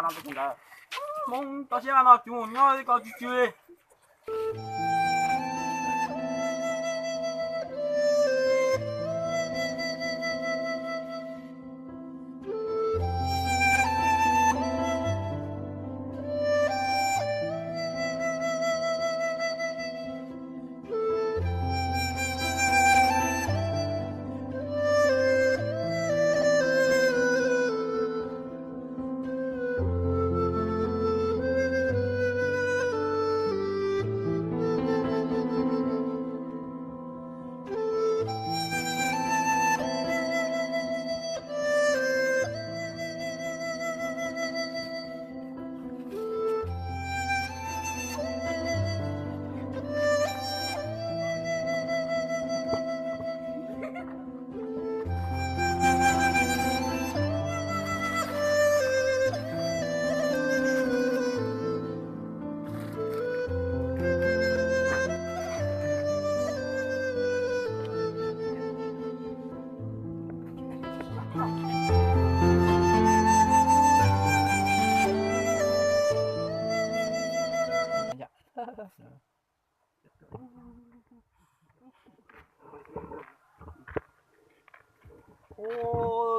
Ntawd Hmoob toj siab no tsis mus nyob ko tsw tsw li.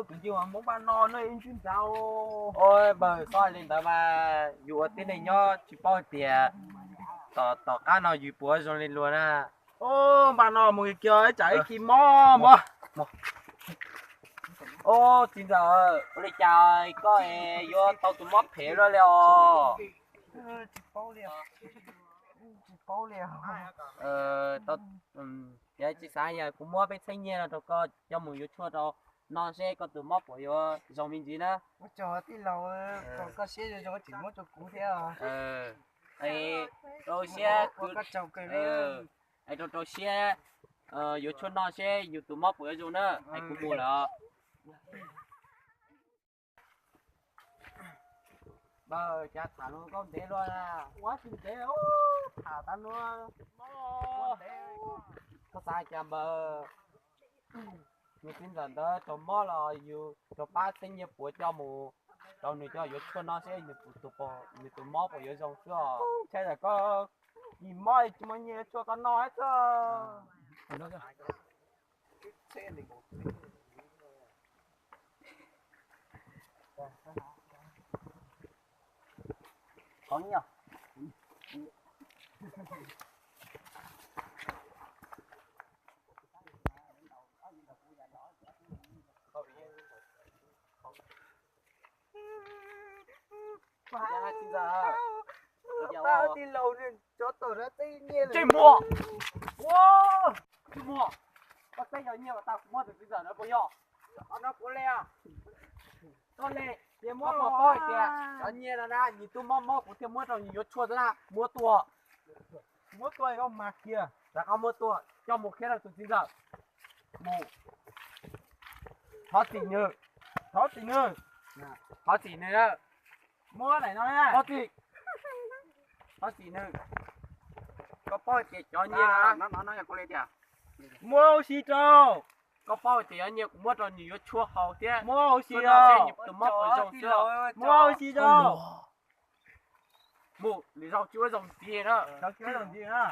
Tus yawg Hmoob npaj no noj ib ntsib ntxav. Ua npawg, xyov li ntawd mas yus ua tib neeg nyob tsis paub hais tias tom qab no yus puas zoo li luag na. Npaj no mus kiag ib tsam ib kis mob mog. Ua txiv ntxawm, ua li cas koj yuav tau tus mob phem luaj li os? Yog tsis xav yog kuv muab peb txheeb nyiaj no rau koj coj mus yuav tshuaj rau noj seb koj tus mob puas yuav zoo me ntsis na. Ua tsaug tij laug, koj siab zoo zoo tseem muab rau kuv thiab. Rau siab, koj tsaug kawg li. Es rau rau siab yuav tshuaj noj seb yus tus mob puas yuav zoo na, es kuv mus lawm. Npawg, cas tham lus koj ntev luaj na? Ua tsis ntev, tham tas nua. Koj xav cas npawg? Nws txiv ntxawm ntawd raug mob los yus raug pab txheeb nyiaj puav coj mus rau nws coj yuav tshuaj noj seb nws tus mob puas yuav zoo xwb os. Ntshai tsam koj kis mob tsis muaj nyiaj yuav tshuaj koj noj xwb. Tsis muaj. Tsis muaj. Koj teb yog nyiaj uas tau kuv muab tus txiv ntxawm no puas yog? Koj le, koj paub hais tias cov nyiaj no na, nws twb mob mob kuv thiaj muab rau nws yuav tshuaj xwb na. Muab tua. Muab tua, koj mas kiag, rov qab muab tua coj mus qhia rau tus txiv ntxawm. Mus. Thov txim nws, thov txim nws, thov txim nws. Muab daim no, thov txim, thov txim nws. Koj paub hais tias cov nyiaj no, muab huv si rau. Koj paub hais tias cov nyiaj kuv muab rau nws yuav tshuaj haus thiab, muab huv si rau, tus mob puas zoo xwb. Muab huv si rau. Mus, lwm zaus tsis ua zoo ntxiv na. Tsis ua zoo ntxiv na.